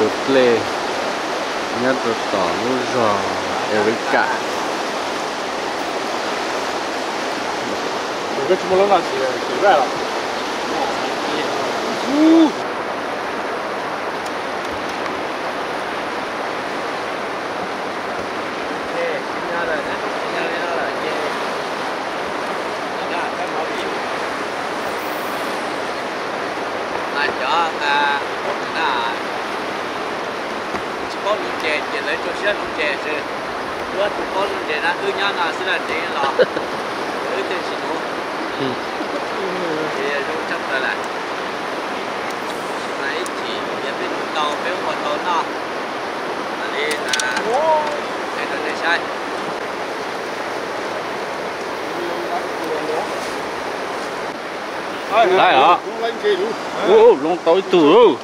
Tus dlej nyob rau tom lub zos Eureka. Mas cov, a, tsis paub nuv ntses ces lawv rau siab nuv ntses xwb. Wb tus paub nuv ntses na, wb nyob no xwb na, ntses los wb thiaj tsis nuv. Ces zoo tshaj plaws lawm. Tab sis mas ib chim yog peb nuv tau peb ua tau noj. Mam li hais rau nej saib. Laib os. Ub, loo tau ib tug. Loo,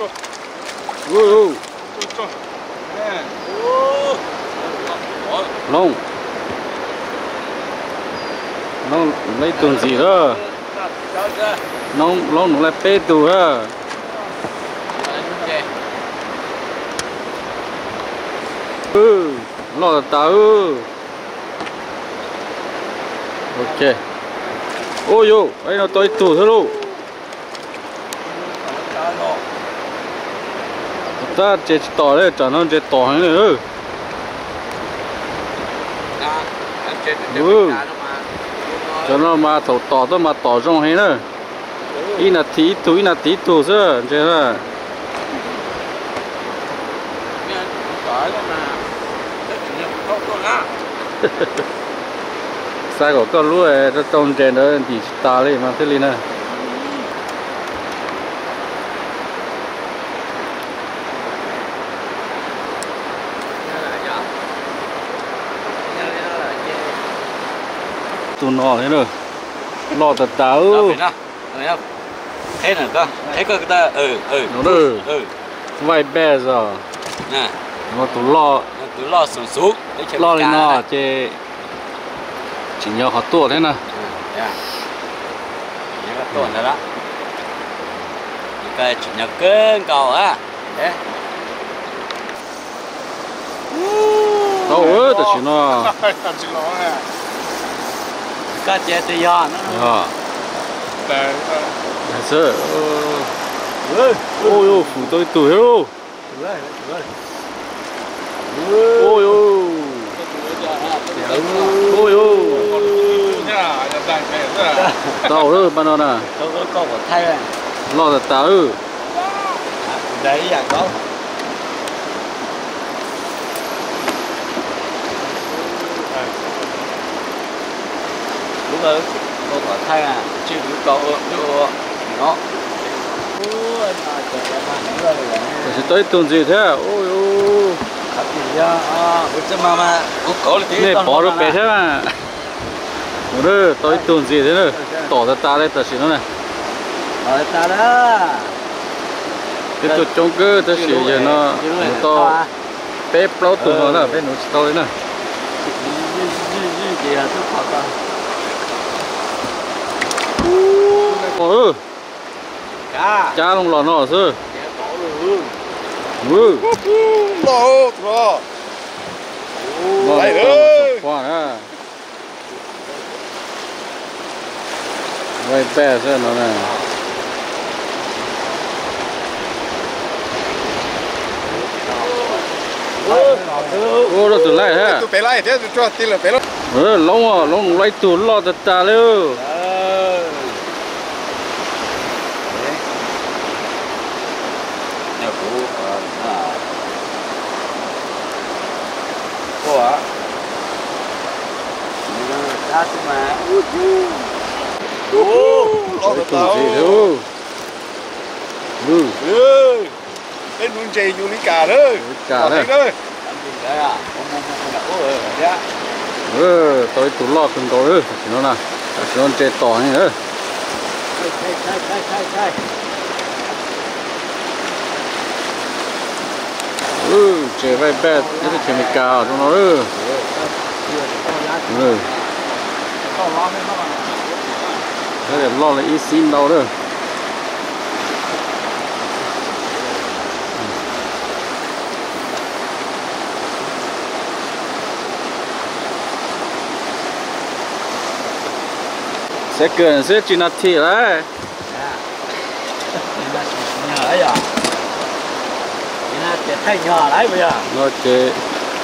loo laib ib tug ntxiv lawm. Loo nuv laib peb tug lawm. Loj tas tas. Ok. Ub yuj, no tau ib tug xwb lauj. Tab ntses tsis tom li, tsam no ntses tom heev li. Cov no mas thaum tom tuaj mas tom zoo heev na. Ib nas this ib tug, ib nas this ib tug xwb ntses na. Xav kom koj lub rau rau ntses ntawd ntim tsis tas li mas thiaj li na. Tus no thiab na, loj tas tas. Vaij bej os. Tus loj, loj li no ces tsim nyog qhov tuaj thiab na. Tsim nyog kawg nkaus. Tau tam sim no. Ua yuj, fwm tau ib tug thiab lauj. Ua yuj, ua yuj. Tau lawm pab no na. Loj tas tas. Tam sim tau ib tug ntxiv thiab. Nej pov rau pem thiab mas. Tau ib tug ntxiv thiab na. Tom tas tas li tam sim no na. Peb tuaj coob kawg tab sis yog no tau peb plaub tug no na, peb nuv tsis tau li na. Cab loo los no xwb. Vaij bej xwb no na. Ua rau tus laij thiab. Loob, loob nuv laib ib tug loj tas tas li. Peb nuv ntses yus li cas lawm. Tau ib tug loj kawg nkaus lawm tam sim no na. Tam sim no ntses tom heev lawm. Ntses vaij bej nyob teb chaws Amelikas zoo no lawm. Loj li ib xib ntau lawm. Txav kawg xwb tsis nas this lawm. No ces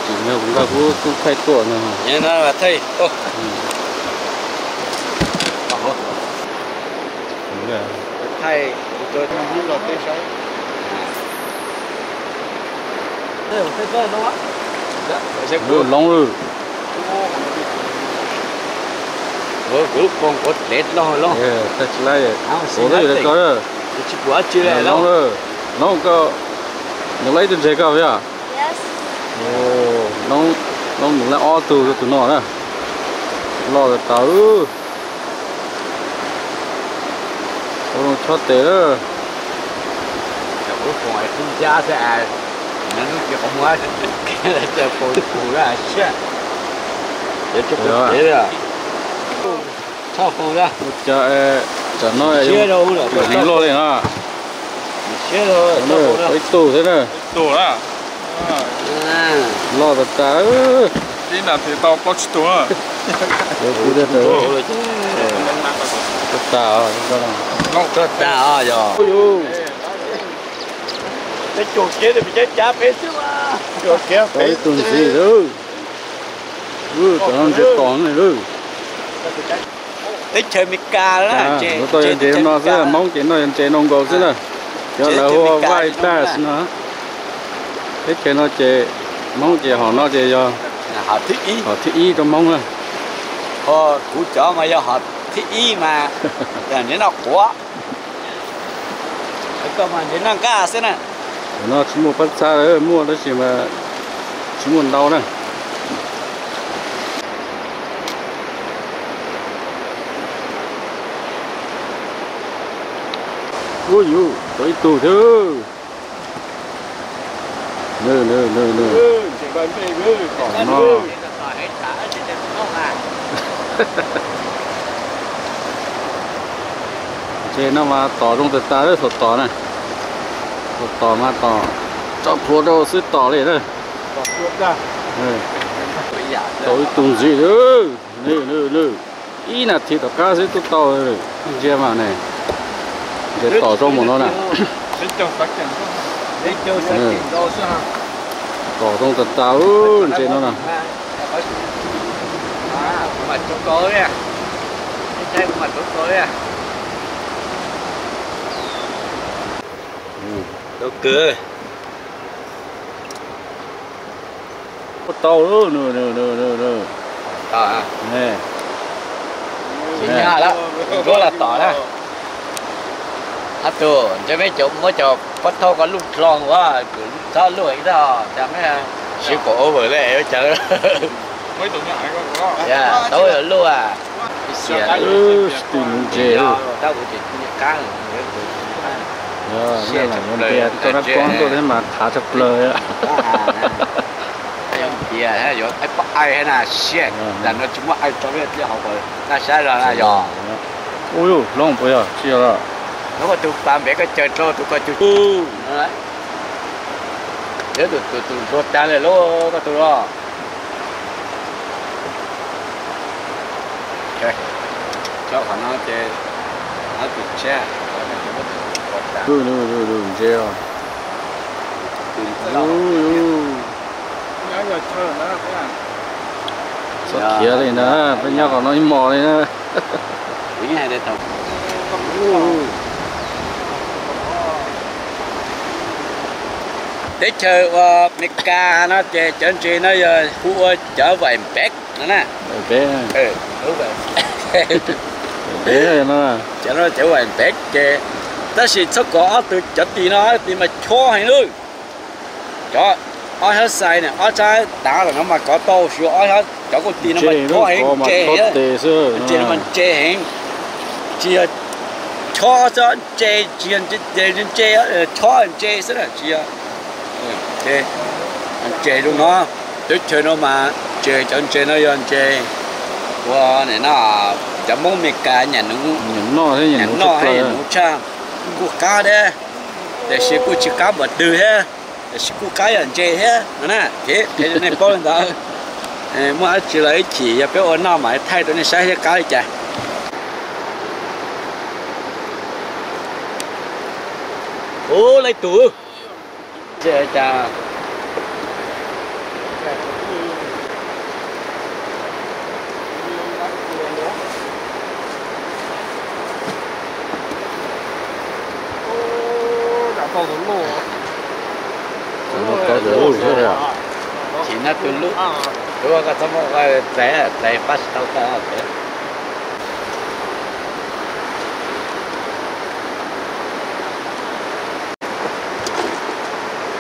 tsis yog kuv nkag kuv tub thaij tuaj no. Loob lawm. Tsis laj, kuv twb yog ko loob lawm. Loob koj, nws laj ib tug ntseg koj yog? Loob nws laj ob tug rau tus no na. Loj tas tas. Ua zoo chob tes lawm. Ua cas tsam no yog tus neeg loj li na. Ib tug thiab na. Loj tas tas. Tau kuv tiag tas. Tag tas. Tag tas yog. Tau ib tug ntxiv lawm. Tam no ntses tom ne lawm. Teb chaws Amelikas na, tau yog ntses no xwb, Hmoob ces noj yog ntses no nkaus xwb na. Cov lawv hu ua white bass no. Teb chaws no ces Hmoob ces hom no ces yog hom thib ib rau Hmoob na. Kuv cov mas yog hom thib ib mas nws noj quav. Koj mas nws noj nqaj xwb na. No tsis muaj pab txha, muaj tab sis mas tsis muaj ntau na. Ub yuv, tau ib tug thiab. Nws, nws, nws, nws. Tom no. Ntses no mas tom zoo tas tas lawm, thaum tom na. Thaum tom mas tom, tso plhuav rau xwb tom li na. Tau ib tug ntxiv lawm. Nws, nws, nws. Ib nas this tom qab xwb twb tau. Ntsia mas ne, ntses tom zoo npaum no na. Tom zoo tas tas ntses no na. Tau kawg. Tau, nws, nws, nws, nws, nws. Tsis nyog lawm, nruab los tom na. Ob tug ntshe meb cov muab cov pob thauj ko luj dloo ua, kuv txhob luj ib tag, cas meb siv kom over li ua cas. Tau luj. Tab kuv ces qab, tau dab koob tuaj thiab mas thav tshaj plaws. Tias yuav pab aim thiab na, siab tas no tsis muaj aim rau peb tij hauv naj sab zog na yog. Ub, hlob puas yog tsis yog los? Hlob, koj tus pas npem koj caw rau tus ko cug. Tus tus tus ntsuag tag li lub koj tus los. Cov qhov no ces tus tshiab. Ntses os. Txhob khiav li na, peb nyob qhov no ib hmos li na. Teb chaws ua Amelikas no ces cov ntses no yog hu ua cov white bass no na. Cov no cov white bass ces, tab sis txhob kov ob tug cov tis no, ob tis mas chob heev lawm. Cov ob sab xais ne, ob sab tav los no mas kov tau, suav ob sab cov kuj tis no mas chob heev, ntse heev. Ntses no mas ntse heev, tsis yog chob xwb, ntse, tsis yog ntse, chob ntse xwb na, tsis yog. Ntses zoo no, teb chaws no mas ntses, cov ntses no yog ntses ua, cov Hmoob Amelikas nyiam noj, nyiam noj tshaj, kuj qab thiab, tiam sis kuj tsis qab npaum twg thiab, tiam sis kuj qab yam ntses thiab no na. Qhia rau nej paub li ntawd. Muaj dab tsi los ib chim yog peb ua noj mas thaij rau nej saib thiab qab li cas. Ub, lawv tus. Tsis nab tus lub, tus koj txhob muab txais, txais pab tsis tau koj.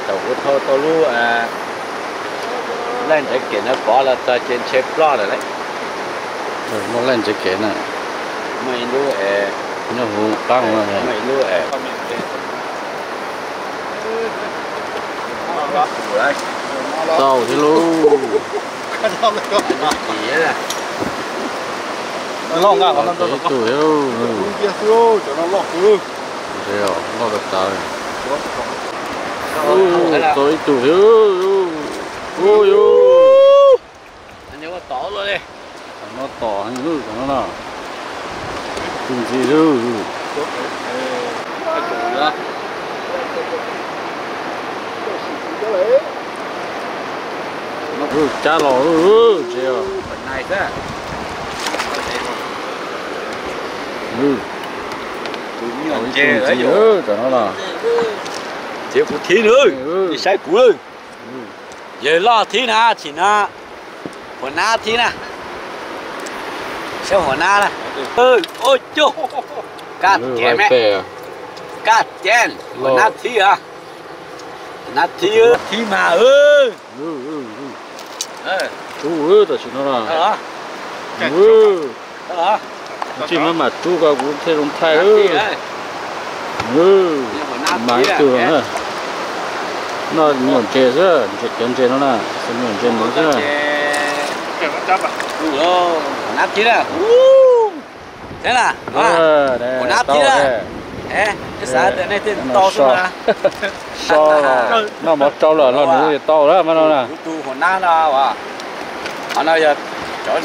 Thaum kuv thau tau lub laij ntawd kev no pov los txog ces ntshe ploj lawm lauj. Muaj laij ntawd kev na. Muaj ib lub, nyob huv qaab no. Muaj ib lub, tau thiab lauj. Tau ib tug thiab. Loj tag tas. Tau ib tug thiab. Ub, yus. Tom no tom, tom no na. Tus ntxiv. Cab los tsev os. Tus ntxiv tom no na. Tsev kuv thib na, saib kuv. Yawg loj thib na, tsim no huam nab thib na. Saib huam nab na. Ua cuag, kaj tiag me, kaj tiag, huam nab thib a. Huam nab thib, thib mas. Rub tam sim no na. Tsis maj mam rub ko kuv thiaj zoo thaij. Mas ib tug na. Noj me nyuam ntses xwb, ntses cov ntses no na, me nyuam ntses nuv xwb. Huam nab thib na. So, noj mov tsau lawm los nuv tau lawm mas no na. Huam nab no, qhov no yog cov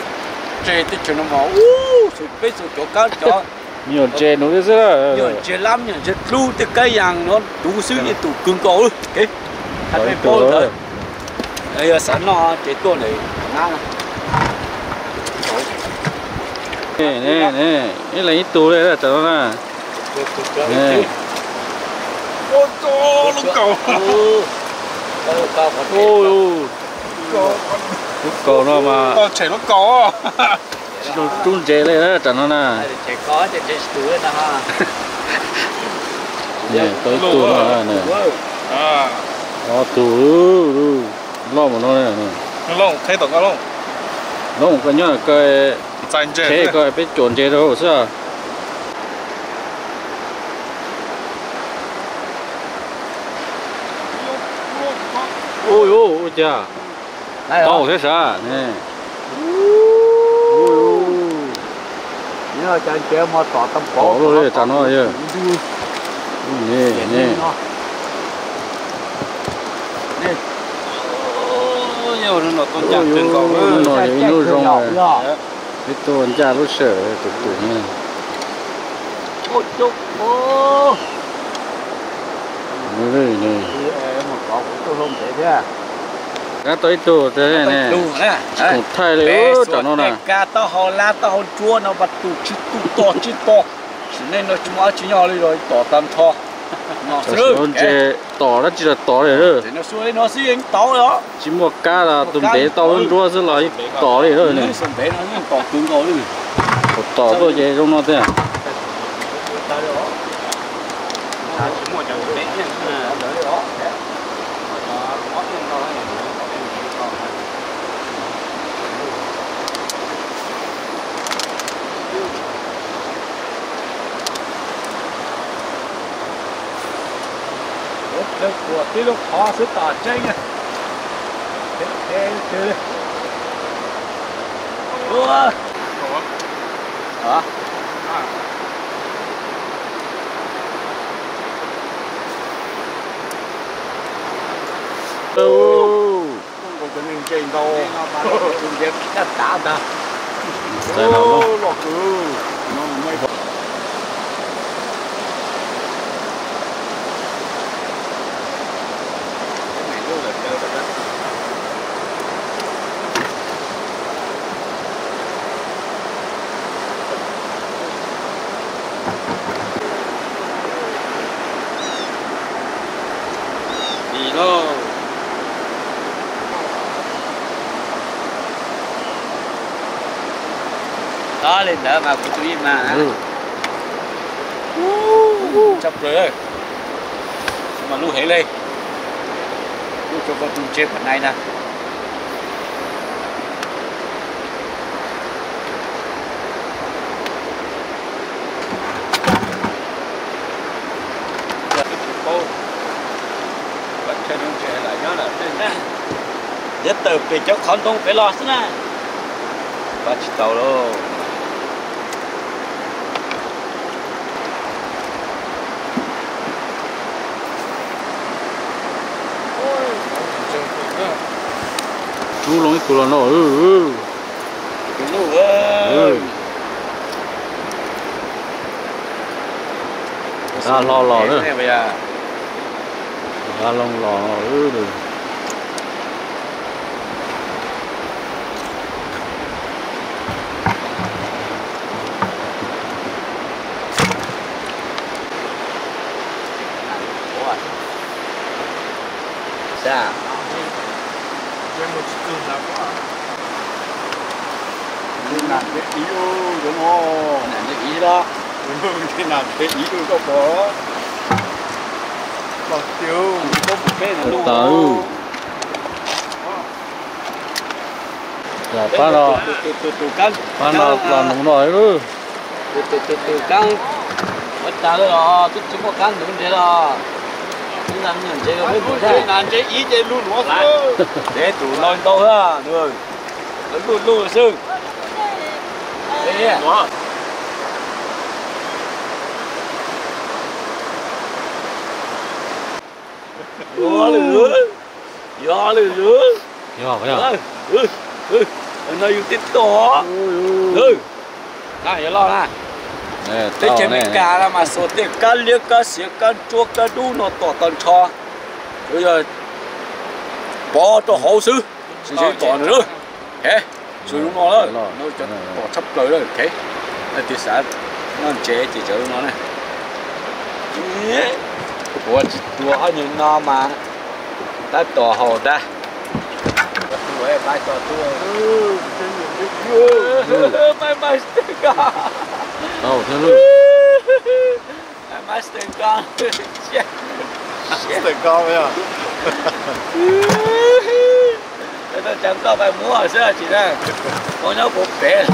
ntses teb chaws no mas, peb txhua cov kab cov me nyuam ntses nuv xwb. Me nyuam ntses lab, me nyuam ntses dlub, tej kab yas no tuv xwb yeej tus kawg nkaus. Yog xav noj ces tuaj ntawm huam nab. Ib leeg ib tug li tam no na. Lub kaus no mas tsis zoo rub ntses li tam no na. Tau ib tug no, ob tug loj mus no. Loob koj nyob, qheb koj peb cuam ntses rau hauv xwb. Ua cas tau thiab sav ne. Tom luaj li tam no. Hnub no yog ib hnub zoo, peb tuaj ncaj lub sij hawm tus tus ne. Tau ib tug, tsis khoom thaij li tam no na. Kab taub hau lab taub hau ntsuab no mas tus tsis tu to tsis to. Sim neej no tsis muaj dab tsi nyob li los tom tag nrho. Tam sim no ntses tom dab tsi los tom li. Tsis muaj kab los tus ntev tau lub nruab xwb los yeej tom li. Tom tuaj ces zoo no tiag. Ua, tib lub qhov xwb tom tseeb. Li ntawd mas kuv tus ib mas tshaj plaws, mas lub heev li, lub rau koj tus ntse pam nai na. Nyob tawm pem cov qhov ntoo pem los xwb na. Pab tsis tau lauj. Rub loo ib tug los no. Tus nug, da hlo los, da loo los. Nam ntiav ib, zoo no, nam ntiav ib los, nam ntiav ib koj pom, pom tiag, koj pom peb no. Pab no, pab no los nug no lawm. Tus, tus, tus, tus kab muab tag lawm los twb tsis muaj kab ntuv ntses los. Ib nas me nyuam ntses los peb mus, nas ntses ib ces lug nuav xwb. Peb tus no ntau na, lug lug xwb. Yog lawm, yog lawm. No yus tib tog. Yuav loj na. Teb chaws Amelikas no mas xuas tej kab liab kab xiav kab ntsuab kab dub no tom tag nrho. Yog pov rau hauv xwb, tsis tom nws lawm. Tsuas zoo no lawm, no cov tom tshaj plaws lawm. Leej twg xav noj ntses ces cov zoo no na. Kuv tsis tua ob nyuag no mas tab tom haus ntag. Master Gun. Master Gun. Tau cov koj pais muab xwb tsis na, muab nyob puag pem.